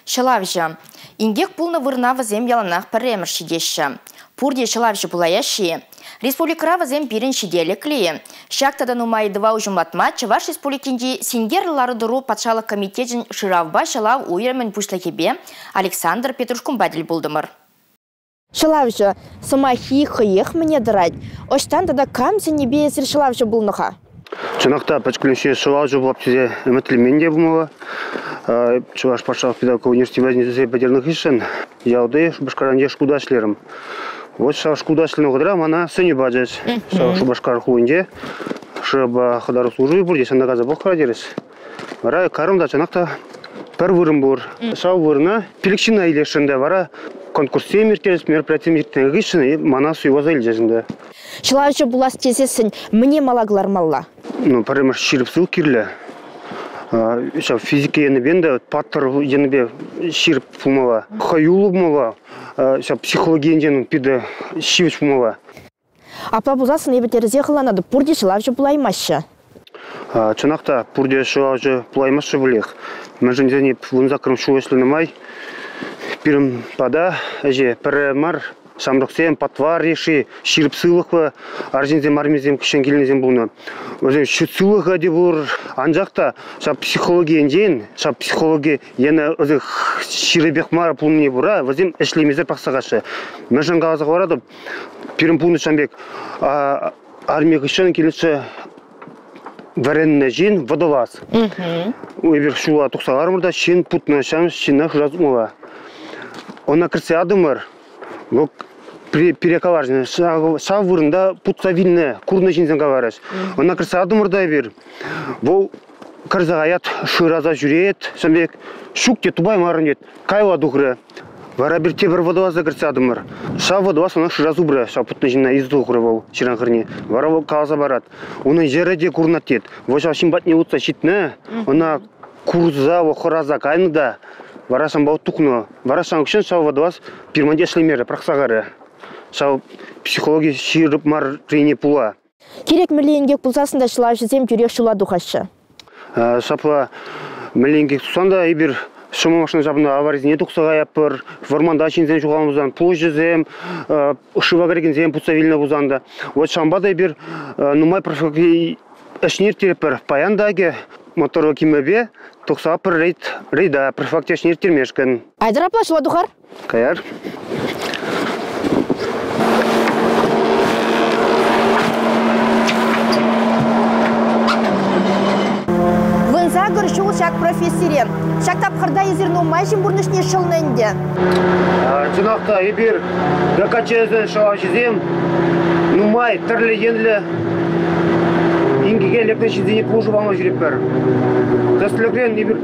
Ҫӑлавҫӑ. Инкек пулнӑ вырӑна вӗсем яланах пӗрремӗш ҫитеҫҫӗ. Пурте ҫӑлавҫӑ пулаяҫҫӗ-и? Республикӑра вӗсем пирӗн ҫителӗклӗ-и? Ҫак тата нумай ыйтӑва уҫӑмлатма Чӑваш Республикинчи синкерлӗ лару-тӑру патшалӑх комитечӗн шыравпа ҫӑлав уйрӑмӗн пуҫлӑхӗпе Александр Петрушкунпа тӗл пултӑмӑр. Ҫӑлавҫӑ сӑмаххи хӑех мӗне тӑрать? Ӑҫтан тата кам сӗннипе эсир ҫӑлавҫӑ пулнӑ-ха? Чӑнах та, пӗчӗкленсе ҫӑлавҫӑ пулап тесе ӗмӗтленмен те пулмалла. Чӑваш патшалӑх педагогика университетне пӗтернӗ хыҫҫӑн ялти Шупашкарӗнче шкулта ӗҫлерӗм. Вот ҫав шкулта ӗҫленӗ вӑхӑтра мана сӗнӳ пачӗҫ. Ҫав Шупашкар хулинче шыва хӑтару служби пур тесе наказа пӑхрӗ терӗҫ. Вара карӑм та чӑнах та пӗр вырӑн пур. Ҫав вырӑна пилӗк ҫынна илесшӗн те вара конкурссем ирттерес, мероприятисем ирттернӗ хыҫҫӑн мана суйласа илчӗҫ ӗнтӗ. Ҫӑлавҫӑ пулас тесессӗн мӗне мала кӑлармалла? Ну, пӗрремӗш ҫирӗп сывлӑх кирлӗ. Ҫав физика енӗпе те паттӑр енӗпе ҫирӗп пулмалла, хӑюллӑ пулмалла, ҫав психологи енчен питӗ ҫивӗч пулмалла. Апла пулсассӑн эпӗ тӗрӗсех ӑнланатӑп, пурте ҫӑлавҫӑ пулаймаҫҫӗ. Чӑнах та, пурте ҫӑлавҫӑ пулаймаҫҫӗ пулех. Мӗншӗн тесен 18 ҫул ӗҫленӗ май пирӗн пата ӗҫе пӗрре мар ҫамрӑксем, патвар йышши, ҫирӗп сывлӑхлӑ арҫынсем, армисем кӗҫӗн килнисем пулнӑ. Вӗсем ҫут сывлӑхӗ те пур, анчах та ҫав психологи енчен, ҫав психологи енӗ ҫирӗпех мар пулнине кура вӗсем ӗҫлемесӗр пӑхса каҫҫӗ. Мӗншӗн каласа хӑваратӑп, пирӗн пурнӑҫ ҫавӑн пек арми хыҫҫӑн килӗшсе вӗреннӗ ҫын водолаз. Эпир ҫула тухса ларӑмӑр та ҫын путнӑ ҫав ҫынна шыраса тупмалла. Ӑна кӗртсе ятӑмӑр, вӑл пире каларӗ, ҫав вырӑнта путса вилнӗ, курнӑ ҫынсем каларӗҫ. Ӑна кӗртсе ятӑмӑр та эпир, вӑл кӗрсе каять, шыраса ҫӳрет, ҫавӑн пек ҫук те тупаймарӑм тет. Кайла тухрӗ. Вара пир тепӗр водолаза кӗртсе ятӑмӑр. Ҫав водолаз ӑна шыра супрӗ, ҫав путнӑ ҫынна илсе тухрӗ вӑл ҫыран хӗрне. Вара вӑл каласа парать. Унӑн йӗрӗ те курӑнать тет. Вӑл ҫав ҫын патне утса ҫитнӗ, ӑна курса вӑл хӑраса кайнӑ та вара санпа тухнӑ. Вара сан хыҫҫӑн ҫав водолаз пирманте ӗҫлемерӗ, пӑрахса карӗ. Ҫав психологи ҫирӗп маррине пула. Кирек мӗнле инкек пулсассӑн та ҫӑлавҫӑсем тӳрех ҫула тухаҫҫӗ. Ҫапла мӗнле инкек тусан та эпир ҫӑмӑл машина ҫапнӑ аварисене тухса каятпӑр, вӑрманта ҫынсем ҫухалнӑ пулсан, пулӑҫӑсем, шыва кӗрекенсем путса вилнӗ пулсан та. Вот ҫавӑнпа та эпир нумай профилактика ӗҫне ирттеретпӗр. Паян та акӑ моторлӑ кимӗпе тухса пӗр рейд, рейда профилактика ӗҫне ирттермешкӗн. Айтӑр апла ҫула тухар. Каяр. Вунсакӑр ҫул ҫак профессире. Ҫак тапхӑрта эсир нумай ҫын пурнӑҫне ҫӑлнӑ ӗнтӗ. Чӑнах та, эпир ГКЧС ҫӑлавҫисем нумай тӗрлӗ енлӗ инкеке лекнӗ ҫынсене пулӑшу пама ҫӳретпӗр. Тӗслӗхрен, эпир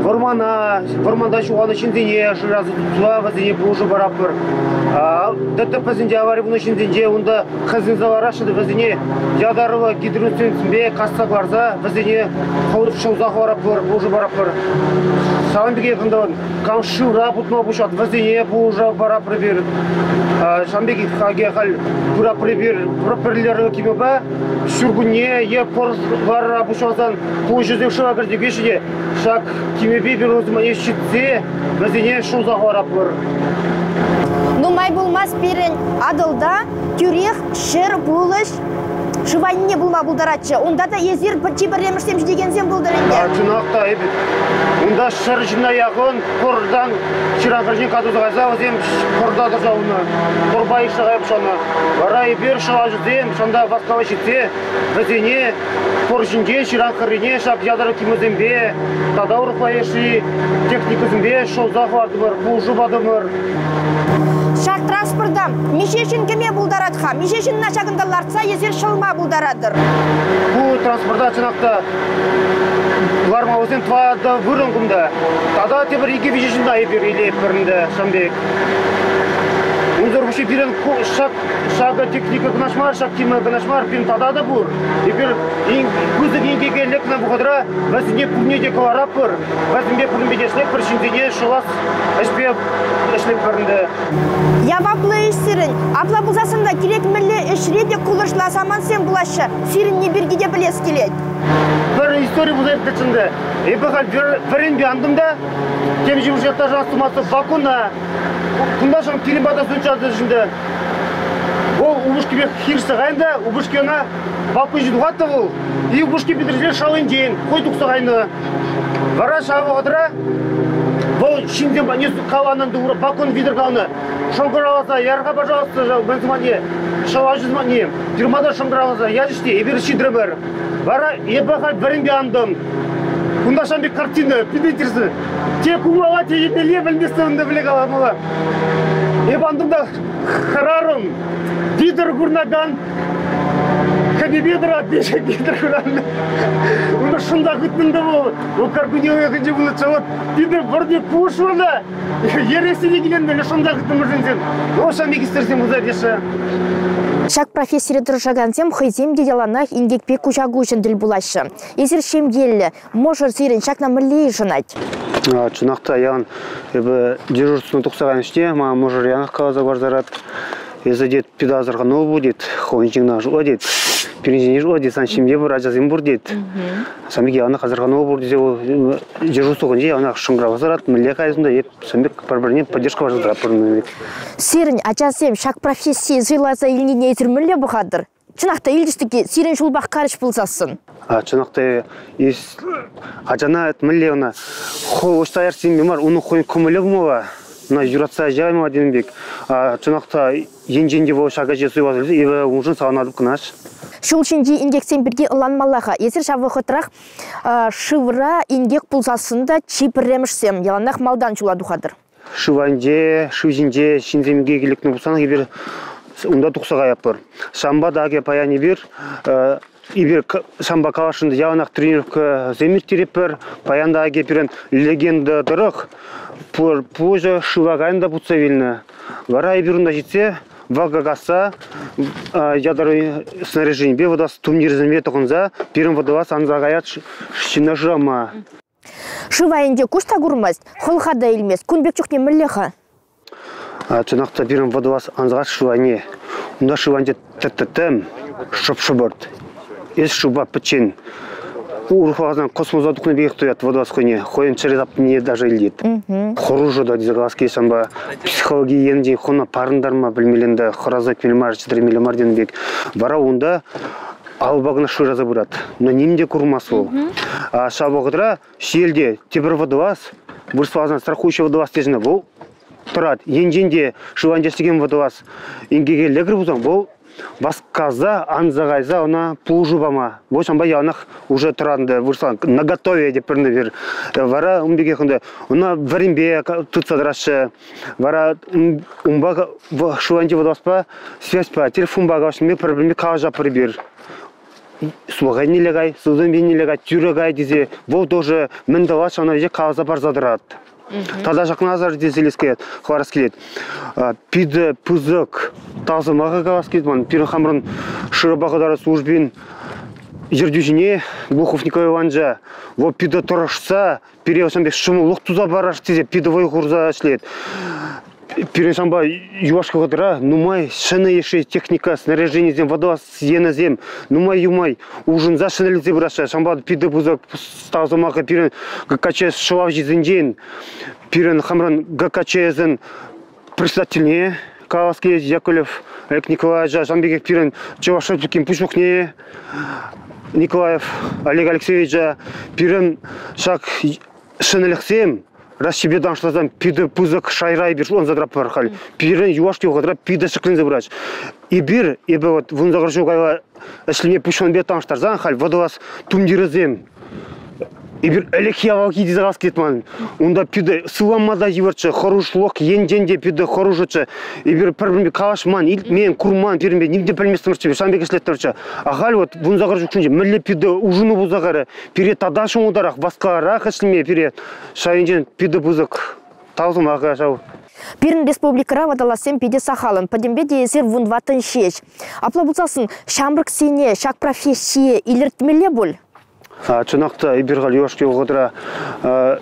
вӑрмана, вӑрманта ҫухалнӑ ҫынсене шыраса тупса вӗсене пулӑшу паратпӑр. ДТПсенче авари пулнӑ ҫынсенче унта хӗсӗнсе лараҫҫӗ те вӗсене ятарлӑ гидроинструментсемпе касса кӑларса вӗсене ҫӑлса хӑваратпӑр, пулӑшу паратпӑр. Ҫавӑн пекех унта кам шывра путма пуҫлать, вӗсене пулӑшу паратпӑр эпир. Ҫавӑн пекех халь пыратпӑр эпир пӗрле кимӗпе ҫуркунне е пӑр лара пуҫласан пулӑҫӑсем шыва кӗртекеҫҫӗ те ҫак кимӗпе пирусмане ҫитсе вӗсене ҫулса хӑваратпӑр. Нумай пулмасть пирӗн Атӑлта тӳрех 100 пулӑҫ шыв айне пулма пултаратчӗ. Унта та эсир чи пӗрремӗшсем ҫитекенсем пултӑр ӗнтӗ. Чӑнах та, эпир унта 100 ҫынна яхӑн пӑртан ҫыран хӗрне катӑлса кайса вӗсем пӑрта тӑрса юлнӑ, пӑрпа ишсе кайӑп шанӑ. Вара эпир ҫӑлавҫӑсем ҫанта васкава ҫитсе вӗсене пӑр ҫинче ҫыран хӗррине ҫак ятарлӑ кимӗсемпе тата урӑхла йышши техникӑсемпе ҫӑлса хӑвартӑмӑр, пулӑшу патӑмӑр. Ҫак транспорта миҫе ҫын кӗме пултарать-ха? Миҫе ҫынна ҫакӑнта лартса эсир ҫӑлма пултаратӑр? Ку транспорта чӑнах та ларма вӗсем тӑватӑ вырӑн кунта. Тата тепӗр икӗ-виҫӗ ҫынна эпир илетпӗр ӗнтӗ ҫавӑн пек. Унсӑр пуҫне пирӗн ҫак ҫакӑ техника кӑна мар, ҫак тема кӑна мар, пирӗн тата та пур. Эпир пысӑк инкеке лекнӗ вӑхӑтра вӗсене пурне те кӑларатпӑр, вӗсемпе пуринпе те ӗҫлетпӗр, ҫынсене ҫӑлас ӗҫпе ӗҫлетпӗр ӗнтӗ. Яваплӑ ӗҫ сирӗн. Апла пулсассӑн та кирек мӗнле ӗҫре те кулӑшла самантсем пулаҫҫӗ. Сирӗнни пирки те пӗлес килет. Пӗр истори пулса иртнӗччӗ ӗнтӗ. Эпӗ халь вӗренпе антӑм та, темиҫе ҫул этажа астумастӑп, вакуна. Кунта ҫав пирӗн пата сунчатӑш ӗнтӗ. Вӑл упӑшкипе хирӗҫсе кайнӑ та, упӑшки ӑна вакун ҫине тухать та вӑл, и упӑшки питӗрсе шалӗнчен хӑй тухса кайнӑ. Вара ҫав вӑхӑтра вӑл ҫынсем патне каланӑ вакун витӗр каланӑ. Шӑнкӑравласа яр-ха, пожалуйста, мӗн сӑмахне, ҫӑлавҫӑ сӑмахне. Тюрьмада шӑнкӑравласа ячӗҫ те эпир ҫитрӗмӗр. Вара эпӗ халь вӗренпе антӑм. Кунта ҫавӑн пек картина, питӗ интересно. Те кумала, те еннелле пӗлместӗп ӗнтӗ пӗле каламалла. Эп антӑм та хӗрарӑм, витӗр курнакан кӗпепе тӑрать теҫҫӗ, витӗр куран. Унта шӑнса хытнӑ та вӑл. Вӑл кӗркунне уйӑхӗнче пулнӑччӗ. Вот питӗ вӑрне пушрӑ та Ересине киленмелле шӑнса хытнӑ О, ҫав министрсем пулса теҫҫӗ. Ҫак профессире тӑрӑшакансем хӑйсем те яланах инкекпе куҫа-куҫӑн тӗл пулаҫҫӗ. Эсир ҫемьеллӗ, мӑшӑр сирӗн ҫакна мӗнле йышӑнать? Чӑнах та, ян эпӗ дежурствӑна тухса кайнӑ чухне мана мӑшӑр янах каласа парсарать. Эсӗ, дед, питӗ асӑрхану будет, хӑвӑн ҫынна шутла, дед. Пирӗн ҫине шутла, дед, сан ҫемье пур, ачасем пур, дед. Сан пек яланах асӑрхану пур тесе вӑл дежурство кунче яланах шӑнкӑравласа тӑрать, мӗнле кайсӑн та эп сан пек пӗр-пӗрне поддержка парса тӑратпӑр. Сирӗн ачасем ҫак профессие суйласа илнине эсир мӗнле пӑхатӑр? Чӑнах та илчӗҫ-тӗк сирӗн ҫулпах карӗҫ пулсассӑн. Чӑнах та ачана мӗнле ӑна хӑй ӑҫта ярсин мар, унӑн хӑйӗн кӑмӑлӗ пулмалла. Ӑна юратса ача тенӗ пек. Чӑнах та енчен те вӑл ҫак ӗҫе суйласа илсе эпӗ уншӑн савӑнатӑп кӑна. Ҫул ҫинчи инкексем пирки ӑнланмалла-ха. Эсир ҫав вӑхӑтрах шывра инкек пулсассӑн та чи пӗрремӗшсем яланах малтан ҫула тухатӑр. Шыв айӗнче, шыв ҫинче ҫынсем инкеке лекнӗ пулсан эпир унта тухса каятпӑр. Ҫавӑнпа та акӑ паян эпир ҫавӑнпа каласшӑн яланах тренировкӑсем ирттеретпӗр. Паян та акӑ пирӗн легенда тӑрӑх пуҫӗ шыва кайнӑ та путса вилнӗ. Вара эпир унта ҫитсе вакӑ касса ятарлӑ снаряженипе вӑтас тумтирсемпе тӑхӑнса пирӗн водолаз анса каять ҫынна шырама. Шыв айӗнче куҫ та курмасть, хӑлха та илмест. Кун пек чухне мӗнле-ха? Чӑнах та пирӗн водолаз ансат шыв айне. Унта шыв айӗнче тӗттӗм, шӑп-шӑпӑрт. Эс шывпа пӗччен. Урӑхла каласан космоса тухнӑ пекех туять водолаз хӑйне. Хӑйӗн чӗре тапнине даже илтет. Хӑрушӑ та тесе калас килет ҫавӑнпа психологи енчен хӑна парӑнтарма пӗлмелле ӗнтӗ, хӑраса ӳкмелле мар, чӗтремелле мар тенӗ пек. Вара унта алӑпа кӑна шыраса пырать. Но ним те курмасть вӑл. Ҫав вӑхӑтра ҫиелте тепӗр водолаз, вырӑсла страхующий водолаз тесен вӑл тӑрать. Енчен те шыв антестекен водолаз инкеке лекрӗ пулсан, вӑл васкаса, анса кайса ӑна пулӑшу пама. Вӑл ҫавӑнпа яланах уже тӑраннӑ, вырӑсла наготове теп пӗрнӗ Вара ун пекех ӗнтӗ ӑна вӗренпе тытса тӑраҫҫӗ. Вара унпа шыв айӗнчи водолазпа связьпа, телефонпа калаҫнипе пӗр-пӗринпе калаҫатпӑр эпир. Сулахай еннелле кай, сылтӑм еннелле кай, тӳрӗ кай тесе вӑл тоже мӗн тӑвать, ҫавна веҫех каласа парса тӑрать. Тата ҫакна асӑр тесе илес килет, хӑварас килет. Питӗ пысӑк тав сӑмахӗ калас килет ман. Пирӗн хамӑрӑн шырапа хӑтару службин ертӳҫине Глухов Николай Ивановича вӑл питӗ тӑрӑшса пире ҫавӑн пек ҫӑмӑллӑх туса парас тесе питӗ вӑй хурса ӗҫлет. Пирӗн ҫавӑнпа юлашки вӑхӑтра нумай ҫӗнӗ йышши техника, снаряженисем, водолаз енӗсем нумай-юмай улшӑнса ҫӗнӗлсе пыраҫҫӗ. Ҫавӑнпа питӗ пысӑк тав сӑмахӗ пирӗн ГКЧС ҫӑлавҫисенчен, пирӗн хамӑрӑн ГКЧСӑн председательне калас килет Яковлев Олег Николаевича, ҫавӑн пекех пирӗн Чӑваш Республикин Пуҫлӑхне Николаев Олег Алексеевича пирӗн ҫак ҫӗнӗлӗхсем Раҫҫейпе танлаштарсан питӗ пысӑк шайра эпир шутланса тӑратпӑр халь. Пирӗн юлашки вӑхӑтра питӗ ҫӗкленсе пырать. Эпир, эпӗ вот 18 ҫул каялла ӗҫлеме пуҫланипе танлаштарсан халь водолаз тумтирӗсем Эпир ӗлӗкхи авалхи тесе калас килет ман. Унта питӗ сывланма та йывӑрччӗ, хӑрушлӑх енчен те питӗ хӑрушӑччӗ. Эпир пӗр-пӗринпе калаҫман, илтмен, курман, пирӗнпе ним те пӗлместӗмӗрччӗ, ҫавӑн пек ӗҫлеттӗмӗрччӗ. А халь вот 18 ҫулсенче мӗнле питӗ улшӑну пулса кайрӗ. Пире тата ҫӑмӑлтарах, васкарах ӗҫлеме пире ҫав енчен питӗ пысӑк тав сӑмахӗ ҫав. Пирӗн республикӑра водолазсем питӗ сахалӑн. Пӗтӗмпе те эсир вунтӑваттӑн ҫеҫ. Апла пулсассӑн ҫамрӑксене ҫак профессие илӗртмелле пуль? Чӑнах та, эпир халь юлашки вӑхӑтра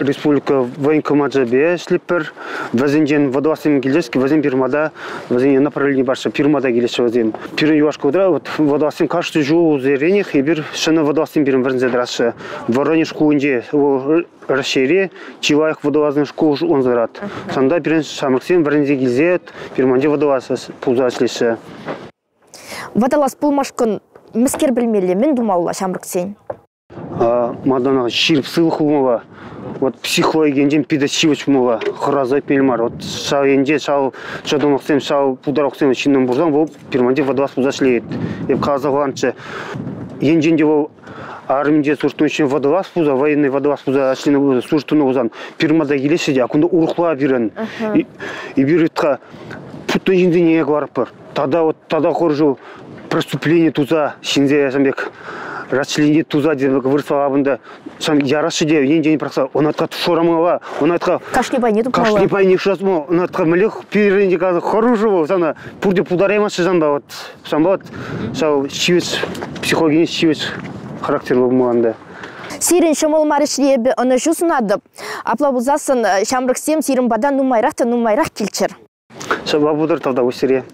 республика военкомачӗпе ӗҫлетпӗр. Вӗсенчен водолазсем килчӗҫ, вӗсем пирмата, вӗсене направлени параҫҫӗ, пирмата килеҫҫӗ вӗсем. Пирӗн юлашки вӑхӑтра вот водолазсем кашни ҫулсеренех эпир ҫӗнӗ водолазсем пирӗн вӗренсе тӑраҫҫӗ. Воронеж хулинче вӑл Раҫҫейре чи лайӑх водолазный шкул шутланса тӑрать. Ҫавӑнта пирӗн ҫамрӑксем вӗренсе килсе пирманче водолаз пулса ӗҫлеҫҫӗ. Водолаз пулмашкӑн мӗскер пӗлмелле, мӗн тумалла ҫамрӑксен? Малтанах ҫирӗп сывлӑх пулмалла. Вот психологи енчен питӗ ҫивӗч пулмалла, хӑраса ӳкмелле мар. Вот ҫав енче ҫав чӑтӑмлӑхсем, ҫав пултарулӑхсем ҫыннӑн пулсан вӑл пирманче водолаз пулса ӗҫлеет. Эп каласа хӑварнӑччӗ, енчен те вӑл арминче службӑн ҫын водолаз пулса, военный водолаз пулса ӗҫленӗ служба тунӑ пулсан пирмата килеҫҫӗ те, а кунта урӑхла пирӗн. Эпир ытка путнӑ ҫынсене кӑларӑпӑр. Тата вот тата хӑршу преступлени туса ҫынсем ҫавӑн пек расчленить туса тесе вырӑсла лапӑнта ҫавӑн яраҫҫӗ те енчен пӑрахса ӑнатка шурамалла, ӑнатка кашни пайне тупмалла. Кашни пайне шырасма, ӑнатка мӗнле пирӗн те хӑрушӑ вӑл сана пурте пултараймаҫҫӗ санпа вот. Ҫавӑнпа вот ҫав ҫивӗч психологине ҫивӗч характерлӑ пулмалла ӗнтӗ. Сирӗн ҫӑмӑл мар ӗҫре эпӗ ӑнӑҫу сунатӑп. Апла пулсассӑн ҫамрӑксем сирӗн пата нумайрах та нумайрах килччӗр. Ҫапла пултӑр, тавтапуҫ сире.